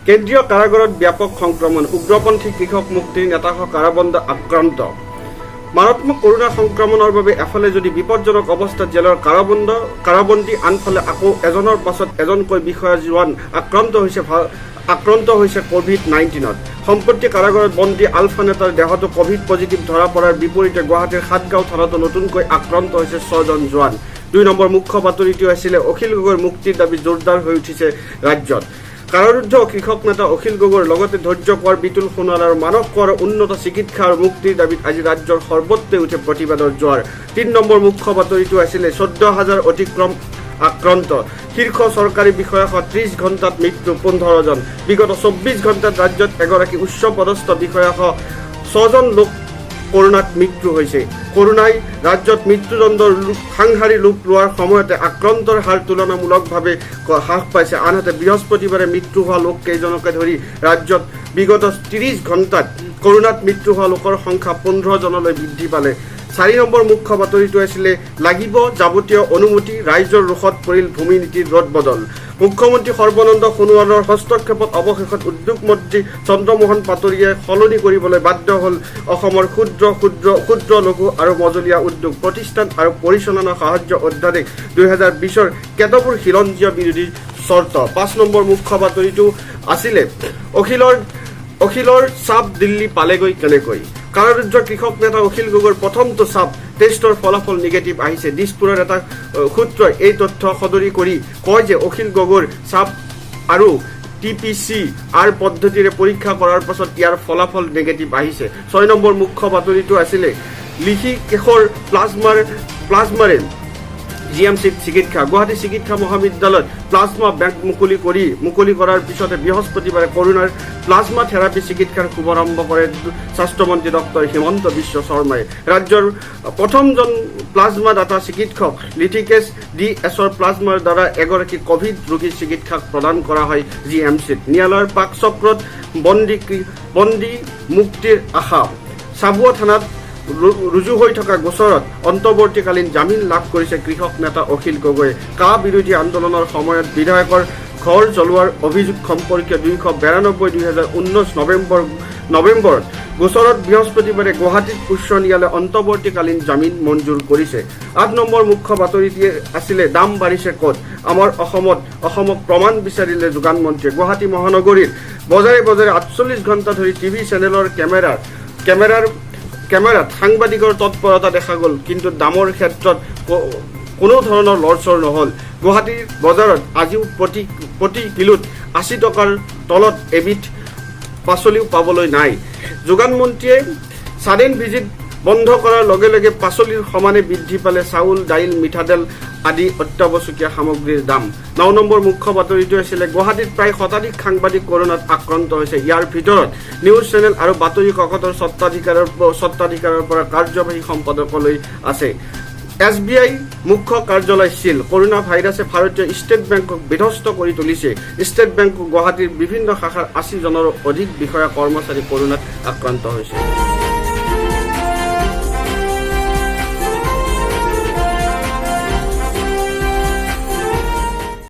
কেন্দ্ৰীয় কাৰাগাৰত ব্যাপক সংক্ৰমণ। উগ্ৰপন্থী কৃষক মুক্তিৰ নেতাসহ কাৰাবন্দী আক্ৰান্ত। মাৰাত্মক কৰোনা সংক্ৰমণৰ বাবে এফালে যদি বিপদজনক অৱস্থাত জেলৰ কাৰাবন্দী, আনফালে আকৌ এজনৰ পাছত এজনকৈ বিষয়া জোৱান আক্ৰান্ত হৈছে কভিড-19ত। সম্প্ৰতি কাৰাগাৰত বন্দী আলফা নেতাৰ দেহতো কভিড পজিটিভ ধৰা পৰাৰ বিপৰীতে গুৱাহাটীৰ সাতগাঁও থানাতো নতুনকৈ আক্ৰান্ত হৈছে ছজন জোৱান। 2 নম্বৰ মুখ্য বাতৰিটো আছিলে অখিল গগৈৰ মুক্তিৰ দাবী জোৰদাৰ হৈ উঠিছে ৰাজ্যত। কাৰাৰুদ্ধ কৃষক নেতা অখিল গগৈৰ লগতে ধৈৰ্য কোঁৱৰ, বিতুল সোণোৱাল আৰু মানস কোঁৱৰৰ উন্নত চিকিৎসা আৰু মুক্তিৰ দাবীত আজি ৰাজ্যৰ সৰ্বত্ৰে উঠে প্ৰতিবাদৰ জোৱাৰ। 3 নম্বৰ মুখ্য বাতৰিটো আছিলে 14 হাজাৰ অতিক্ৰম আক্ৰান্ত। শীৰ্ষ চৰকাৰী বিষয়াসহ 30 ঘণ্টাত মৃত্যু 15জন। বিগত 24 ঘণ্টাত ৰাজ্যত এগৰাকী উচ্চ পদস্থ বিষয়াসহ ছজন লোক কৰোণাত মৃত্যু হৈছে। কৰোণাই ৰাজ্যত মৃত্যুদণ্ডৰ সাংহাৰী ৰূপ লোৱাৰ সময়তে আক্ৰান্তৰ হাৰ তুলনামূলকভাৱে হ্ৰাস পাইছে। আনহাতে বৃহস্পতিবাৰে মৃত্যু হোৱা লোক কেইজনকে ধৰি ৰাজ্যত বিগত 30 ঘণ্টাত কৰোণাত মৃত্যু হোৱা লোকৰ সংখ্যা 15 জনলৈ বৃদ্ধি পালে। 4 নম্বৰ মুখ্য বাতৰিটো আছিলে লাগিব যাৱতীয় অনুমতি, ৰাইজৰ ৰোষত পৰিল ভূমি নীতিৰ ৰদ বদল। মুখ্যমন্ত্ৰী সৰ্বানন্দ সোণোৱালৰ হস্তক্ষেপত অৱশেষত উদ্যোগ মন্ত্ৰী চন্দ্ৰমোহন পাটোৱাৰীয়ে সলনি কৰিবলৈ বাধ্য হ'ল অসমৰ ক্ষুদ্ৰ ক্ষুদ্ৰ ক্ষুদ্ৰ লঘু আৰু মজলীয়া উদ্যোগ প্ৰতিষ্ঠান আৰু পৰিচালনা সাহায্য অধ্যাদেশ 2020ৰ কেতবোৰ খিলঞ্জীয়া বিৰোধী চৰ্ত। 5 নম্বৰ মুখ্য বাতৰিটো আছিলে অখিলৰ চাপ দিল্লী পালেগৈ কেনেকৈ? কাৰাৰুদ্ধ কৃষক নেতা অখিল গগৈৰ প্ৰথমটো চাপ টেষ্টৰ ফলাফল নিগেটিভ আহিছে। দিছপুৰৰ এটা সূত্ৰই এই তথ্য সদৰি কৰি কয় যে অখিল গগৈৰ চাপ আৰু টিপিচি আৰ পদ্ধতিৰে পৰীক্ষা কৰাৰ পাছত ইয়াৰ ফলাফল নিগেটিভ আহিছে। 6 নম্বৰ মুখ্য বাতৰিটো আছিলে ঋষিকেশৰ প্লাজমাৰে জিএমচিত চিকিৎসা। গুৱাহাটী চিকিৎসা মহাবিদ্যালয়ত প্লাজমা বেংক মুকলি কৰাৰ পিছতে বৃহস্পতিবাৰে কৰোণাৰ প্লাজমা থেৰাপি চিকিৎসাৰ শুভাৰম্ভ কৰে স্বাস্থ্যমন্ত্ৰী ডক্টৰ হিমন্ত বিশ্ব শৰ্মাই। ৰাজ্যৰ প্ৰথমজন প্লাজমা দাতা চিকিৎসক ঋষিকেশ ডি এছৰ প্লাজমাৰ দ্বাৰা এগৰাকী কভিড ৰোগীৰ চিকিৎসা প্ৰদান কৰা হয় জিএমচিত। ন্যায়ালয়ৰ পাকচক্ৰত বন্দী মুক্তিৰ আশা। চাবুৱা থানাত ৰুজু হৈ থকা গোচৰত অন্তৱৰ্তীকালীন জামিন লাভ কৰিছে কৃষক নেতা অখিল গগৈয়ে। কা বিৰোধী আন্দোলনৰ সময়ত বিধায়কৰ ঘৰ জ্বলোৱাৰ অভিযোগ সম্পৰ্কীয় 292 2019 নৱেম্বৰত গোচৰত বৃহস্পতিবাৰে গুৱাহাটীত উচ্চ ন্যায়ালয়ে অন্তৱৰ্তীকালীন জামিন মঞ্জুৰ কৰিছে। 8 নম্বৰ মুখ্য বাতৰিটিয়ে আছিলে দাম বাঢ়িছে ক'ত? আমাৰ অসমত, অসমক প্ৰমাণ বিচাৰিলে যোগান মন্ত্ৰীয়ে। গুৱাহাটী মহানগৰীৰ বজাৰে বজাৰে 48 ঘণ্টা ধৰি টিভি চেনেলৰ কেমেৰাৰ কেমেৰাৰ কেমেৰাত সাংবাদিকৰ তৎপৰতা দেখা গ'ল, কিন্তু দামৰ ক্ষেত্ৰত কোনো ধৰণৰ লৰচৰ নহ'ল। গুৱাহাটীৰ বজাৰত আজিও প্ৰতি প্ৰতি কিলোত 80 টকাৰ তলত এবিধ পাচলিও পাবলৈ নাই। যোগান মন্ত্ৰীয়ে ছাডেন ভিজিট বন্ধ কৰাৰ লগে লগে পাচলিৰ সমানে বৃদ্ধি পালে চাউল, দাইল, মিঠাতেল আদি অত্যাৱশ্যকীয় সামগ্ৰীৰ দাম। 9 নম্বৰ মুখ্য বাতৰিটো আছিলে গুৱাহাটীত প্ৰায় শতাধিক সাংবাদিক কৰোণাত আক্ৰান্ত হৈছে। ইয়াৰ ভিতৰত নিউজ চেনেল আৰু বাতৰি কাকতৰ স্বত্বাধিকাৰৰ পৰা কাৰ্যবাহী সম্পাদকলৈ আছে। এছবিআই মুখ্য কাৰ্যালয় ছীল। কৰোণা ভাইৰাছে ভাৰতীয় ষ্টেট বেংকক বিধ্বস্ত কৰি তুলিছে। ষ্টেট বেংক গুৱাহাটীৰ বিভিন্ন শাখাৰ 80 জনৰো অধিক বিষয়া কৰ্মচাৰী কৰোণাত আক্ৰান্ত হৈছে।